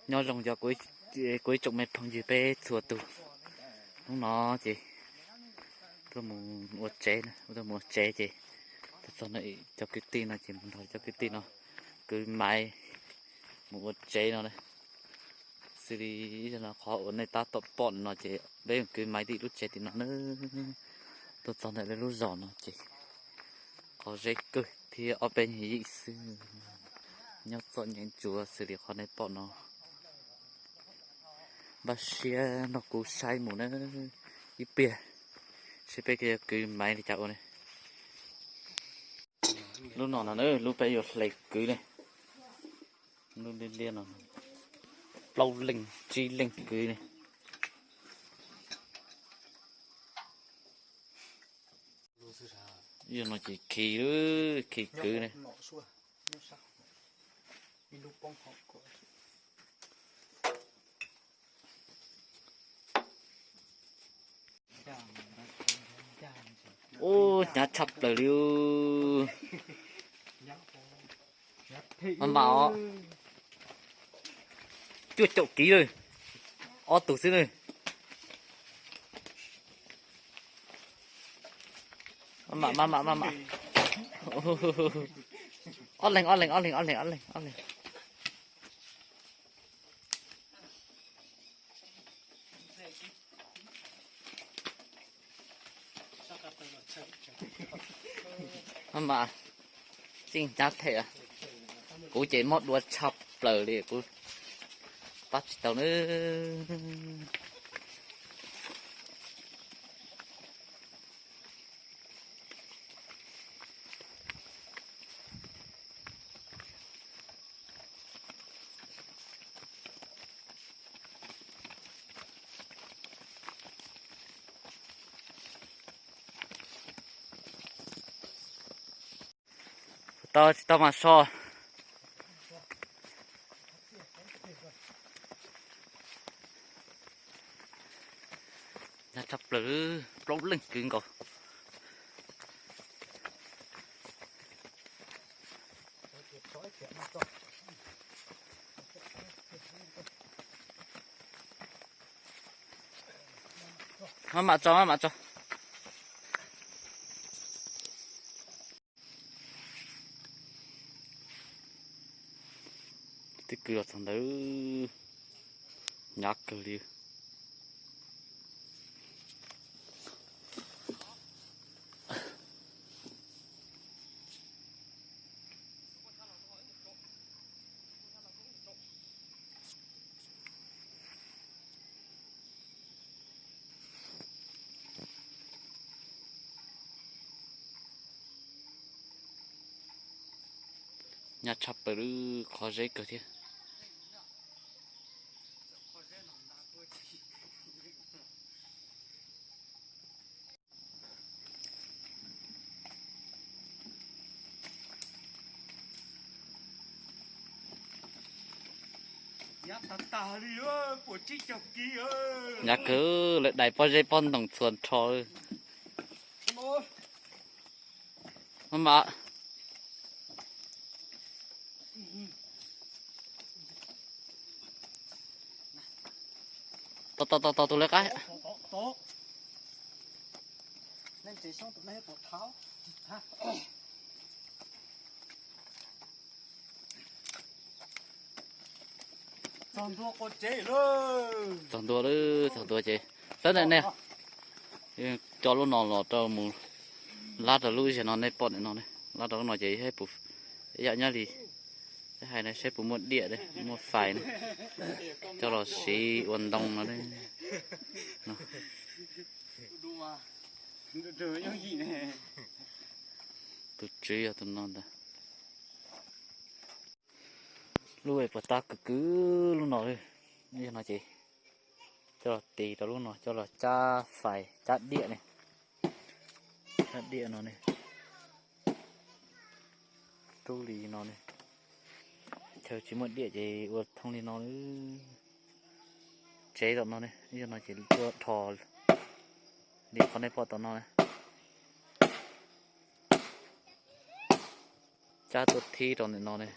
Nyob zoo cov kuv ib tsoom me phooj ywg peb txhua tus. Hnub no ces tuaj mus ua tsev, tuaj mus ua tsev ces tuaj txog no cov kwv tij no ces mus nrog cov kwv tij no kwv maiv mus ua tsev no na. Xws li ib zaug no qhov uas nej tab tom pom no ces peb kwv maiv tim lub tsev tim no na. Tuaj txog ntawm lub zos no ces qhov zeb kawg thiab ob peb nyuag yim xwb, nyob txom nyem ntsuav xws li qhov nej pom no. Npaj siab nrog kuv saib mus na ib pliag, seb peb yuav kwv maiv li cas ua ne. Lub no no na, lub peb yuav hle kwv ne. Lub liab liab no, plaub leeg tsib leeg kwv ne. Yog no ces khi, khi kwv ne. Ub, hnyav tshaj plaws li. Maj mam os, cuaj caum kiv lawm, ob tug xwb na. Maj mam, maj mam, maj mam. Ob leeg, ob leeg, ob leeg, ob leeg, ob leeg, ob leeg. Maj mam, tseem hnyav thiab. Kuv ces mob duav tshaj plaws li, kuv pab tsis tau na. Tau tsis tau mas so. Hnyav tshaj plaws, plaub leeg kwv nkaus. Maj mam tso, maj mam tso. Twb kwv los txog ntawd, hnyav kawg li. Hnyav tshaj plaws, qhov zeb kawg thiab. Hnyav kawg, lawv dais pob zeb pob ntoos txhua nrho. Maj mam. Tos tos tos tus lawv qab. Txog ntua lawm, txog ntua ces xab ntawm nej coj lub no los rau mus lab rau lub ib zag no nej pom ntawm no, lab rau lub no ces ib yam nyob li hais na, saib puas muaj diam, muaj fais na, coj los siv ua ntoo no. Tus tswv yog tus no ntag. Lub puas tab kwv kwv lub no, yog no ces coj los tis rau lub no coj los cab fais cab diam ne. Cab diam no ne, rub li no ne. Chaw tsis muaj diam ces ua thooj li no. Tsev tom no ne, yog no ces tuaj dhos li qhov nej pom tom no na. Cab tuaj thib rau ntawm no ne.